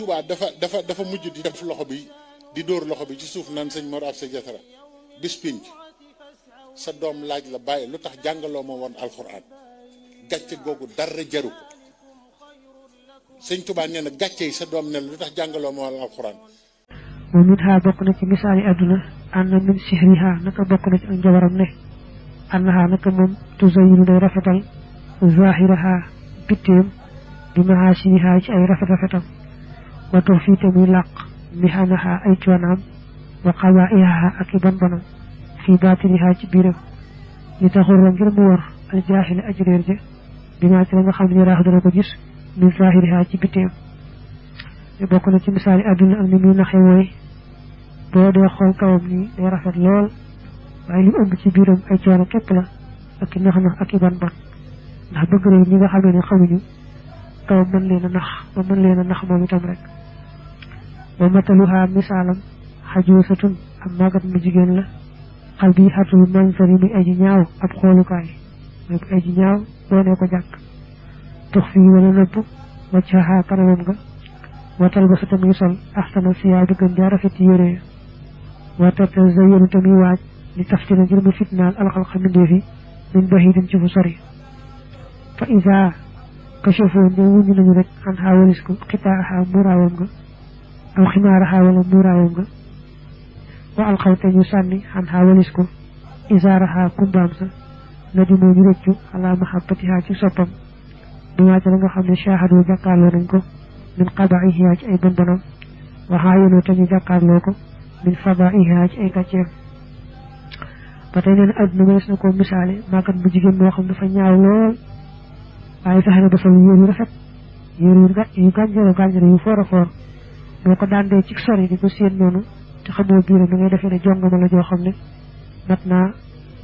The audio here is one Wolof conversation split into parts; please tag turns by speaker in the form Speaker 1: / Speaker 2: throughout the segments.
Speaker 1: Touba dafa mujj di def loxo bi di dóor loxo bi ci suuf naan sëñ Mor Absa Jatara bis pinc sa doom laaj la bàyyi lu tax jàngaloo ma woon alxuraan gàcce googu dara jaru ko sëñ Touba nee na gàcce yi sa doom ne lu tax jàngaloo ma woon alxuraan.
Speaker 2: moom it bokk na ci misaali àdduna ànd min sihriha naka bokk na ci ak njabaram ne annaha naka moom tuzayinu day rafetal zahiraha bitteem bi mahasiniha ci ay rafetam wa tox fii te muy làq mihanaha ay coonaam wa qabaiha ak i bonbonam fii baatiniha ci biiram li taxurra ngir mu war al jaahili aji réer ja bi maa ci la nga xam ne raax dana ko gis min zahiriha ci bitteem bokk na ci misaali àdduna ak ni muy naxe mooy boo dee xool kawam nii day rafet lool waaye li ëmb ci biiram ay coono képp la ak i nax ak i ban ndax bëgg rek ñi nga xamee ne xamuñu kawam mën leen a nax ba mën leen a nax moom itam rek wa mataluha misaalam xajuusatun am màggat mu jigéen la xal bi xatul mansari muy aji ñaaw ab xoolukaay mooy bu aji ñaaw boo nee ko jàkk tux fii wala nëbb waccaxaa kanamam nga watal ba sa tamuy sol axsana siyaa bi gën jaa rafet yére watata zayyanu tamuy waaj li taftina ngir mu fitnaal alxalqa mbindeef yi min bahidin ci fu sori fa isa kachafoo ne wuñu nañu rek an xaa walis ko xitaaxa muuraawam nga aw ximaaraxa wala muuraawam nga wa alxawte ñu sànni an xaa walis ko isaaraxa kumbaam sa na di moo ñu rëccu ala mahabbatiha ci soppam bi maa la nga xam ne shahadu jàkkaarloo nañ ko min qabaiha ci ay bonbonam waxaa yénoo te ñu jàkkaarloo ko min fadaiha ci ay gàcceem ba tey neen àdduna mënees na ko misaale màggat bu jigéen moo xam dafa ñaaw lool waaye fexe na ba sol yére yu rafet yére yu gànjaro yu foor a foor boo ko daandee ci sori di ko séen noonu te xamoo biiram da ngay defee ne jongama la joo xam ne mat naa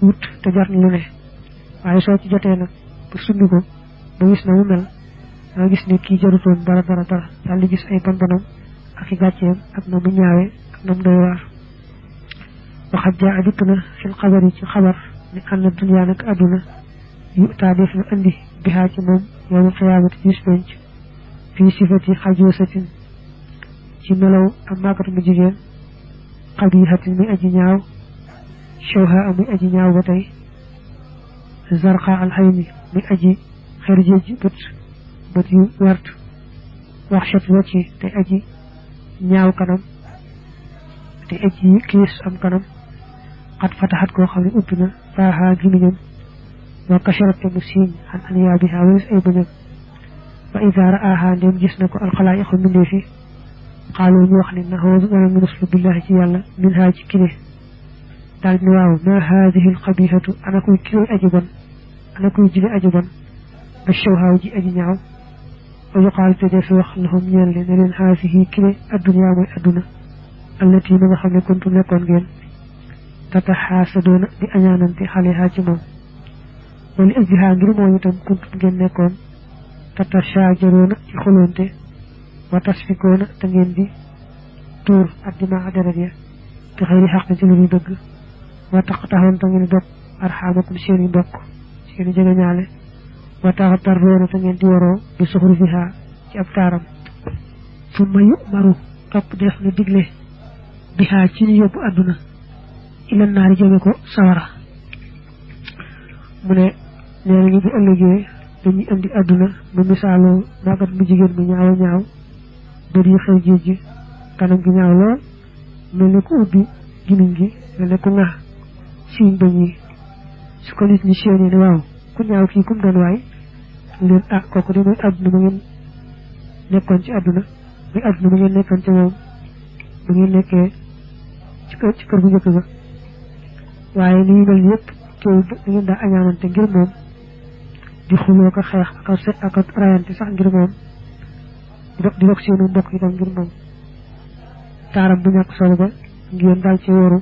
Speaker 2: wut te jar na lu ne waaye soo ci jotee nag ba summi ko ba gis na mu mel danga gis ne kii jarutoon dara daal di gis ay bonbonam ak i gàcceem ak na mu ñaawee ak na mu doy waar waxat jaa dikk na fil xabar yi ci xabar ni ànd na duniyaa nag àdduna yu taa def na andi bihaa ci moom yowmal xiyaamati bis penc fii sifati xajoosatin ci melaw am màggat mu jigéen xabiihatin muy aji ñaaw shawha muy aji ñaaw ba tey zarqa alxayni muy aji xerjeej bët yu wert waxshat wacci te aji ñaaw kanam te aji kiis am kanam xat fataxat koo xam ne ubbi na faaxaa gimiñam wa kasharat te mu siiñ xan aniyaabiha walis ay bëñam fa ida ra'aaha ndéem gis na ko alxalaa'iqu mbindee fi xaaloo ñu wax ne naxoosu dana mu muslu billahi ci yàlla min haa ci kile daal ne waaw ma haadihi alxabihatu ana kuy kiloy aji bon ana kuy jile aji bon ba shawhaaw ji aji ñaaw wa yuqaal te def wax lahum ñeel ne leen haasihi kile adduniyaa mooy adduna allati ma nga xam ne kuntu nekkoon ngeen tataxaasadoona di añaanante xaleha ci moom wala ajliha ngir moom itam kuntu ngeen nekkoon tatashaajaroona ci xoloonte wa tasfikoona te ngeen di tuur addima deret ya te xëyri xaq ci lu ñu dëgg wa taqtaxoon te ngeen di dog arxaamakum seeni mbokk seeni jegeñaale wa taxtarroona te ngeen di waroo bi suxrufiha ci ab taaram summa yu'maru topp def na digle bihaa ci ñu yóbbu àdduna ilan naari jëme ko sawara mu ne nee nañu bu ëllëgee dañuy indi àdduna mu misaaloo màggat mu jigéen mu ñaaw bët yi xew géej gi kanam gi ñaaw lool mel ne ku ubbi gimiñ gi mel ne ku ŋax siiñ bëñ yi su ko nit ñi séenee ne waaw ku ñaaw kii kum doon waay leen kooku de mooy àdduna ma ngeen nekkoon ci àdduna mooy àdduna ma ngeen nekkoon ci moom ma ngeen nekkee ci kër gu njëkk ga waaye li ñu mel yëpp teew da ngeen daa añaanante ngir moom di xuloo ko xeex ak rayante sax ngir moom di dog seenu mbokk itam ngir moom taaram bu ñàkk solo ba ngeen daal ci wóoru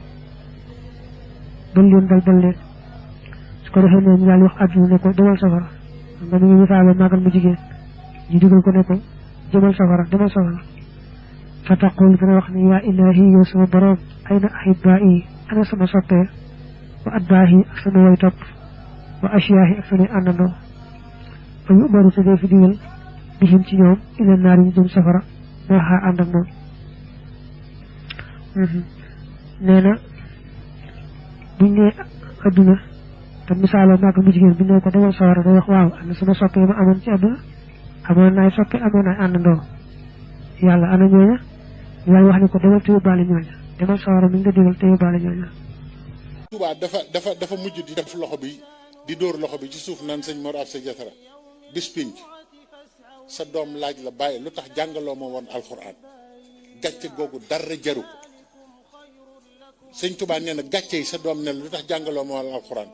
Speaker 2: dal leen su ko defee ne ñu daal wax àdduna ne ko demal safara xam nga ni ngi misaale màggal mu jigéen ñu digal ko ne ko demal safara fa taqul dana wax ne yaa ilaahi yow sama borom ayna ahibaa'i ana sama soppee wa atbaahi ak sama way topp wa asiyaahi ak samay àndandoo fa yu umaru te dee fi digal bihim ci ñoom ila naar yi jëm safara waxa ànd ak moom nee na buñ ne adduna te misaaloo màgg mu jigéen bi ne ko demal sawara day wax waaw ana sama soppe ma amoon ci adduna amoon naay soppe amoon naay àndandoo yàlla ana ñooña yàlla wax ni ko demal te yóbbaale ñooña demal sawara mi nga digal te yóbbaale ñooña
Speaker 1: Tuubaa dafa mujj di def loxo bi di dóor loxo bi ci suuf naan sëñ Mor Absa Jatara bis pinc sa doom laaj la bàyyi lu tax jàngaloo ma woon alxuraan gàcce googu dara jaru ko sëñ Tuubaa nee na gàcce yi sa doom ne lu tax jàngaloo ma woon alxuraan